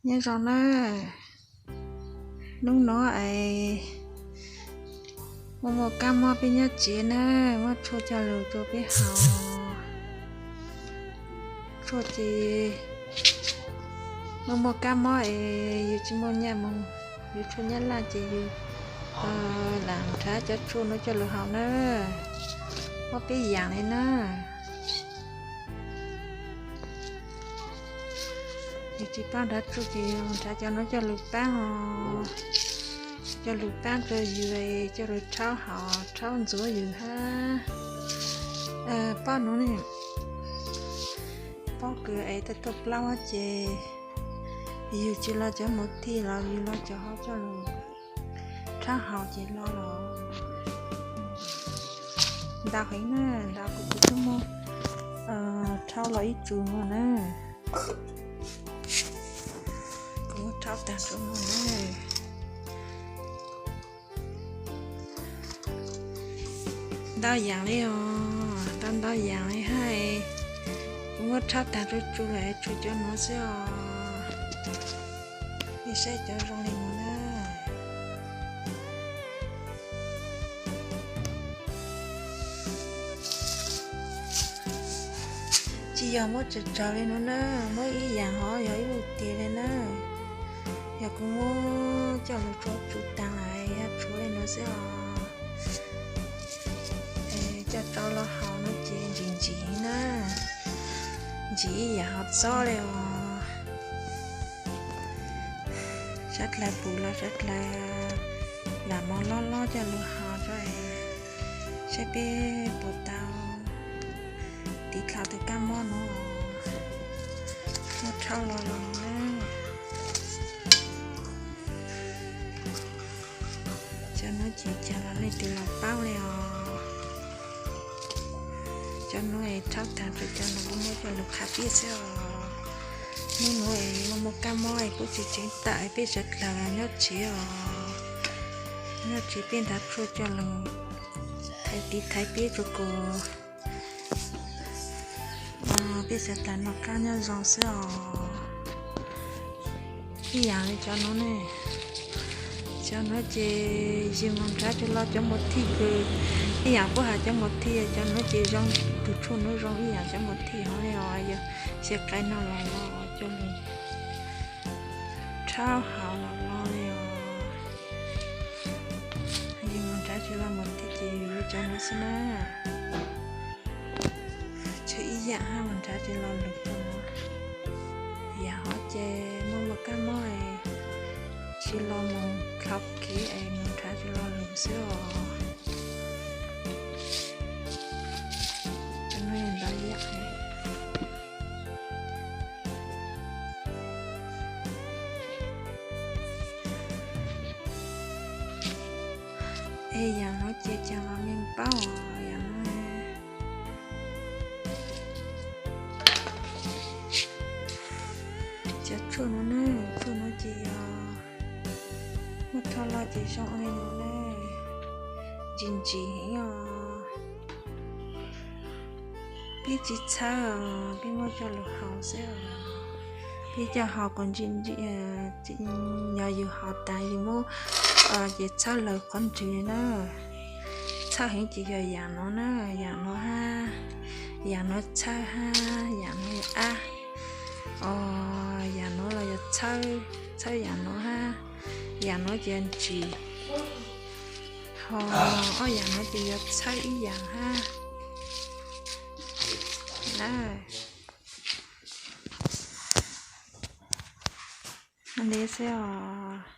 Nyob zoo na, hnub no es muaj muaj kab mob peb nyob tsev na, muab tshuaj coj lug rau peb haus. Tshuaj ces muaj muaj kab mob es yus tsis muaj nyiaj mus yuav tshuaj nyab laj ces yus lam nrhav cov tshuaj no coj lug haus na, muab peb yaam li na. Yus tsis paub nrhav tshuaj ces nrhav cov no coj lug paab os, coj lug paab rau yus, coj lug rhaub haus rhaub ntxuav yus hab. Pob nuav ne, pob kws es tau tuaj plaub ces yus tsis lo cov mus thij los yus lo cov hov coj lug rhaub haus ces lo los ntau heev na, ntau kuv kuv twb muab rhaub los ib tsu no na. Kuv muab rhaub taag tsu no na. Ntau yaam li os, ntau ntau yaam li hab. Kuv muab rhaub taag tsu tsu lawm tshuav cov nuav xwb os. Nej saib cov zoo li nuav na. Tsis yog muab tsawg tsawg li nuav na, muab ib yaam hov yog ib lub tiag li na. Yog kuv muab coj lug rau tsu taag lawm yog tshuav li nuav xwb os. Coj rau los haus no ces ntsim ntsim na, ntsim ib yaam hov txob li os. Sab dlawg pum los sab dlawg lam mov lob lob coj lug haus rau es saib peb puas tau tiv dlhau tug kab mob nuav. Muab rhaub los los na. Cov nuav ces caag los leej twg los paub li os. Cov nuav es rhaub taag rau cov nuav kuv muab coj lug qha peb xwb os. Hnub nuav es muaj muaj kab mob es kuj tsis tseev tawm peb sawv dlawg nyob tsev os. Nyob tsev peb nrhav tshuaj coj lug thaiv tiv thaiv peb rua kom peb sawv dlawg noj qab nyob zoo xwb os. Ib yaam li cov nuav ne, cov nuav ces yus mus nrhav tsi los cov mus thij kws ib yaam puab has cov mus thij, cov nuav ces zoo, tug tshuaj nuav zoo ib yaam cov mus thij hov li os, yog xyaw qaib noj los los coj lug rhaub haus los los li os. Yus mus nrhav tsi los mus thij ces yus yuav cov nuav xwb na. Tshuav ib yaam hab mus nrhav tsi los lug rua nuav. Yaam hov ces muaj muaj kab mob es tsi los mus dlhau kev es mus nrhav tsi los lug xwb os. Cov nuav ntau yaam. Es yaam nuav ces caag los mej paub os, yaam nuav. Cov tshuaj nuav na, tshuaj nuav ces yog muab rho los ces zoo li nuav na, ntsim ntsim heev os. Peb tsi txhawb os, peb muab coj lug haus xwb os. Peb coj haus kom ntsim ntsim, yog yus haus tas yus muab ces txhawb lawv qhov nrwg na. Txhawb heev ces yog yaam nuav na, yaam nuav hab, yaam nuav txhawb hab, yaam nuav yog ab, os, yaam nuav los yog txhawb, txhawb yaam nuav hab, yaam nuav ces yog ntsim, ho ob yaam nuav ces yog txhawb ib yaam hab na. Li xwb os.